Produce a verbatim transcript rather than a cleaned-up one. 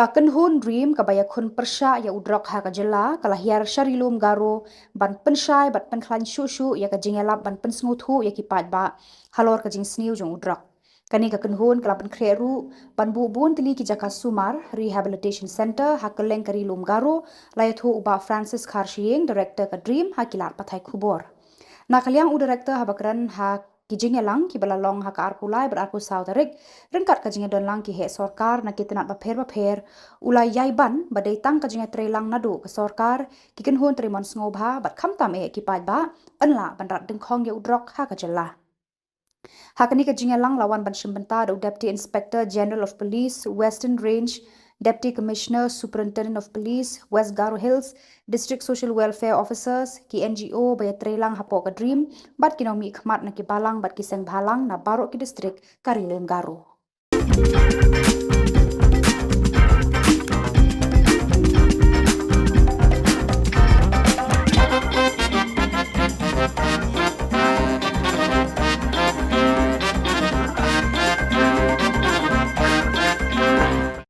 Ka kynhun DREAM kaba ïakhun pyrshah ïa u drok ha ka jylla ka la hiar sha Ri-lum Garo ban pynshai bad pynkhlaiñ shuh shuh ïa ka jingïalap ban pynsngewthuh ïa ki paidbah halor ka jingsniew jong u drok. Kane ka kynhun ka la pynkhreh ruh ban buh bun tylli ki jaka sumar, rehabilitation centre, ha kylleng ka Ri-lum Garo, la ïathuh u Bah Francis Kharshiing, Director ka DREAM, ha ki lad pathai khubor. Na ka liang u Director haba kren ha ki jingïalang kiba la long ha ka arphew lai bad arphew saw tarik, ryngkat ka jingïadonlang ki heh sorkar na ki tnat bapher bapher, u la ïai ban ba dei tang ka jingïatreilang naduh ka sorkar, ki kynhun trei mon sngewbha bad khamtam eh ki paidbah, yn lah ban rat dyngkhong ïa u drok ha ka jylla. Ha kane ka jingïalang la wan ban shim bynta da u Deputy Inspector General of Police, Western Range, Deputy Commissioner, Superintendent of Police, West Garo Hills, District Social Welfare Officers, ki N G O ba ïatreilang hapoh ka DREAM, bad ki nongmihkhmat na ki balang bad ki seng bhalang na baroh ki district ka Ri-lum Garo.